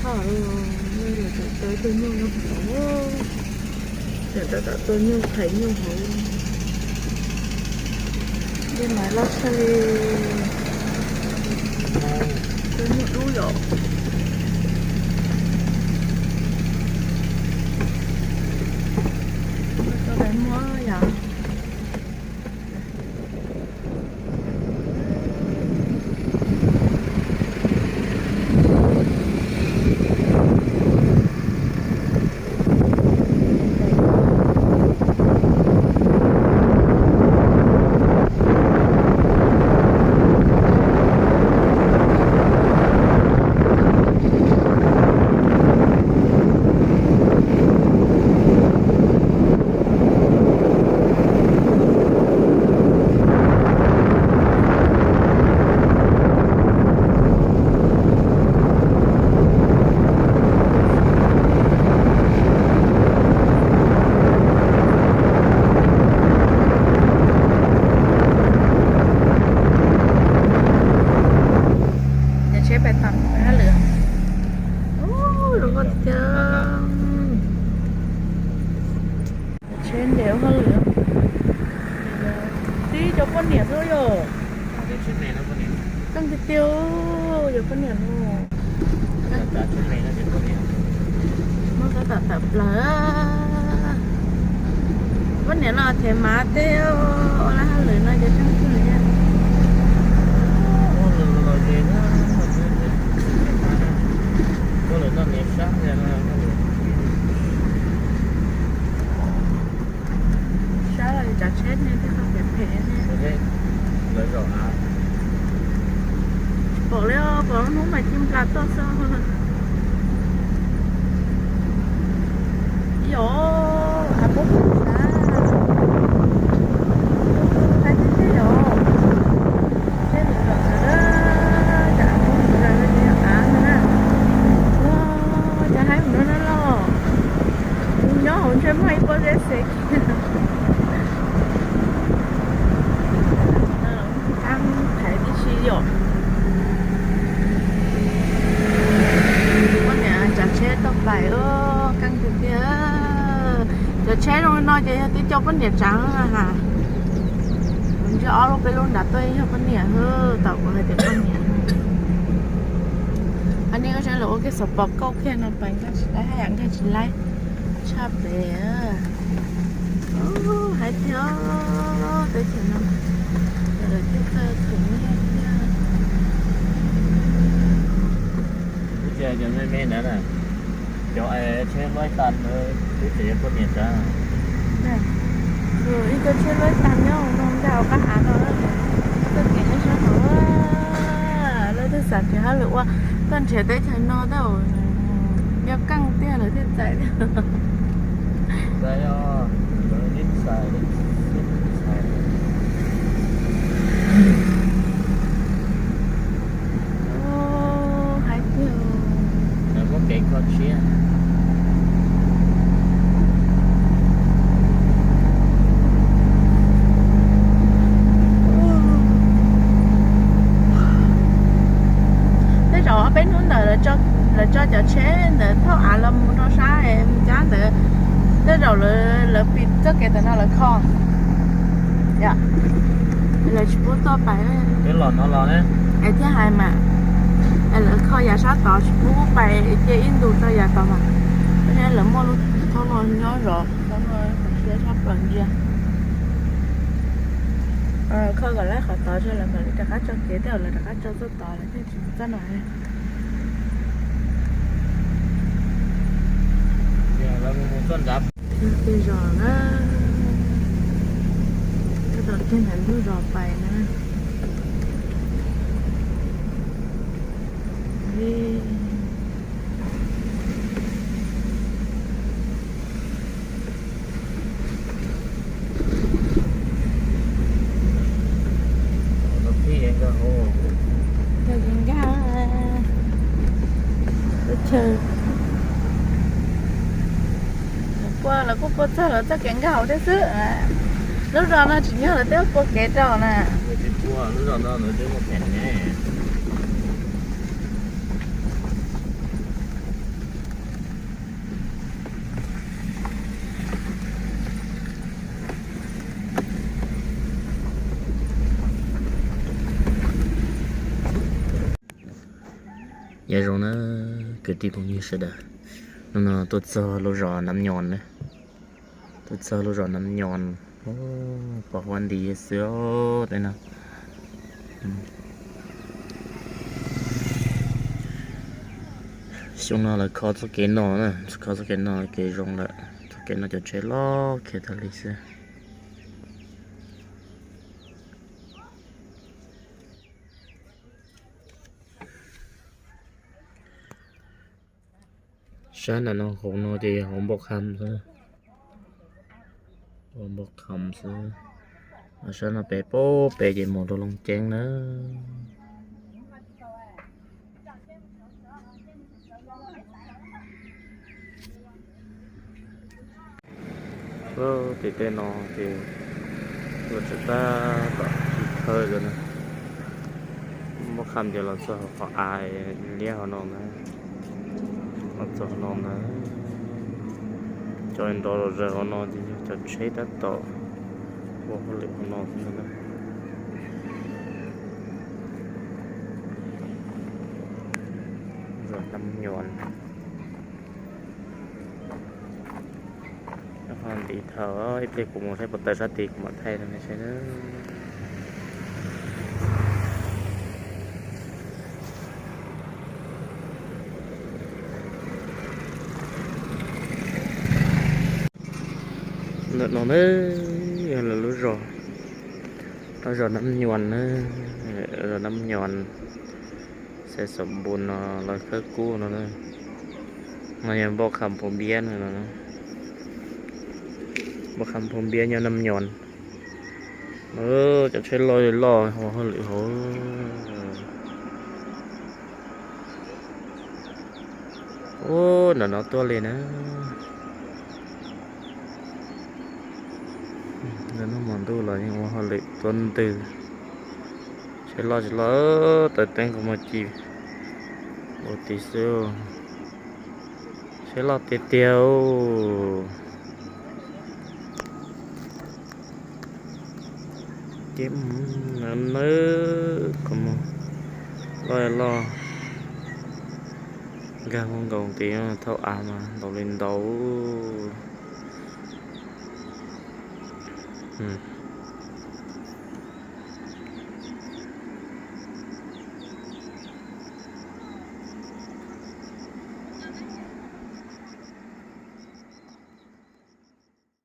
Lawv tseem tua ib tug nyuj nyob hauv, tseem tab tom tua nyuj, thaiv nyuj hauv. Dej mas loj tshaj li. Tua nyuj dub yom. Tua lawv muab yom. Cov tsheb pais tod hab lwm. Ub, zoo nkauj tiag tiag. Tsheb ntev ua hauj lwm. Tib cov poj niam xwb yom. Keej tiag tiag, cov poj niam no. Muab tab tom tawm plaws. Poj niam no them mav tej ua lawv hauj lwm no ces tseem kawg li. Sab los cov tsheb nej tej qhov phem phem ne. Tsis pom li, pom lub hnub mas ci nplas tuaj xwb. Yom, av puab pum sab. Tab tib teb yom. Teb lawm tom txawv, cas av puab pum sab, av no na. Ua, cas haib mus no na los. Nyob hauv ntshe muaj ib pob zeb xev kiag. Qab thaiv tib si yom. Poj niam tsav tsheb tuaj pais, keej tiag tiag. Cov tsheb zoo li no ces yog tib co poj niam tsav na has. Ntsia ob lub peb lub nrad tuaj yog poj niam, tom kuv hais tias poj niam. Qhov nej koj saib lawv ua kiag xov pos kauj kiag no pais nkag tsis laib, haj yam nkag tsis laib tshaj pem. Haib tiag, teb chaws no lawv thiaj txawj them nyiaj thiab. Lub tsheb cov me me ntawd na, cov tsheb luaj tas ntawd twb tseem yog poj niam tsav. Ib co tsheb luaj tas nyob no ntag hauv qab av no, txoj kev nyob sab hauv. Lawv twb xav tias hab lwm ua toj nrhiav teb chaws no tab sis yog keej tiag lawv thiaj txais thiab. Haib tiag. Lawv muab kev kho siab. Tej zaum ob peb hnub ntawd lawv tso cov tsheb ntawd thauj av los mus rau sab mus cab ntawd, tej zaum lawv pib txoj kev ntawm no lawv kho. Lawv tsis pub tuaj pais. Peb los no los ne, es thiaj hais mas, lawv kho yav sab tod tsis pub pais cia ib ntus rau yav tod mas. Lawv muaj lub thoob no nyob zov, thoob no siab tshaj plaws ntsia. Kho kom laib qhov tod tso lawv mam li rov qab tso kev, tej zaum lawv rov qab tso txoj tod lawv thiaj tsis txoj no. Tej zos na, tej zos kiag ntawm ntug zos pais na. Nkag, nkag, nkag teb chaws. Pua los kuj pua txog lawv txoj kev nkag hauv thiab xwb. Lub zos no tsim nyog lawv twb pua kev rau na. Lub zos no lawv twb muaj phem ne. Nyob zoo na kwv tij phooj ywg sawv daws, hnub no tuaj txog lub zos Nam Nyos na, tuaj txog lub zos Nam Nyos, pom huab nti xwb os tej no. Xyoo no lawv kho txoj kev no na, kho txoj kev no kev zoo lawm, txoj kev no cov tsheb loj khiav tag li xwb. Sab nram no hauv no ces yog hauv npoo kham xwb, hauv npoo kham xwb. Sab no pem, pem ces mus rau Looj Ceeb na. Tim tej no ces tuaj tseem tab tom tiv thawj lawm na. Npoo kham ces los txog qhov av liab hauv no na, los txog hauv no na. Cov nrov zom zaws hauv no ces yog cov tsheb tab tom ua hauj lwm hauv no xwb na. Zos Nam Nyos. Ntiv thaum ib pliag kuv mus saib puas tawm sab tid kuv mam thaij rau nej saib. Ntawm no na yog lawv lub zos, lub zos Nam Nyos na, zos Nam Nyos, xev Xov Npus no, los Khawb Kub no na. No yog npoo kham Phu Npiab no, npoo kham Phu Npiab nyob Nam Nyos. Cov tsheb loj loj ua hauj lwm hauv. Ub, nram no tuaj li na. Nram no hmo ntuj los yeej ua hauj lwm tuaj ntws. Tsheb loj tsis loj, taws teeb kuv muag ci ua tid xwb. Tsheb loj tiag tiag. Ces nawb, kuv muag loj loj, nkag nkaus nkaus tid, thauj av mas ntaus li ntaus.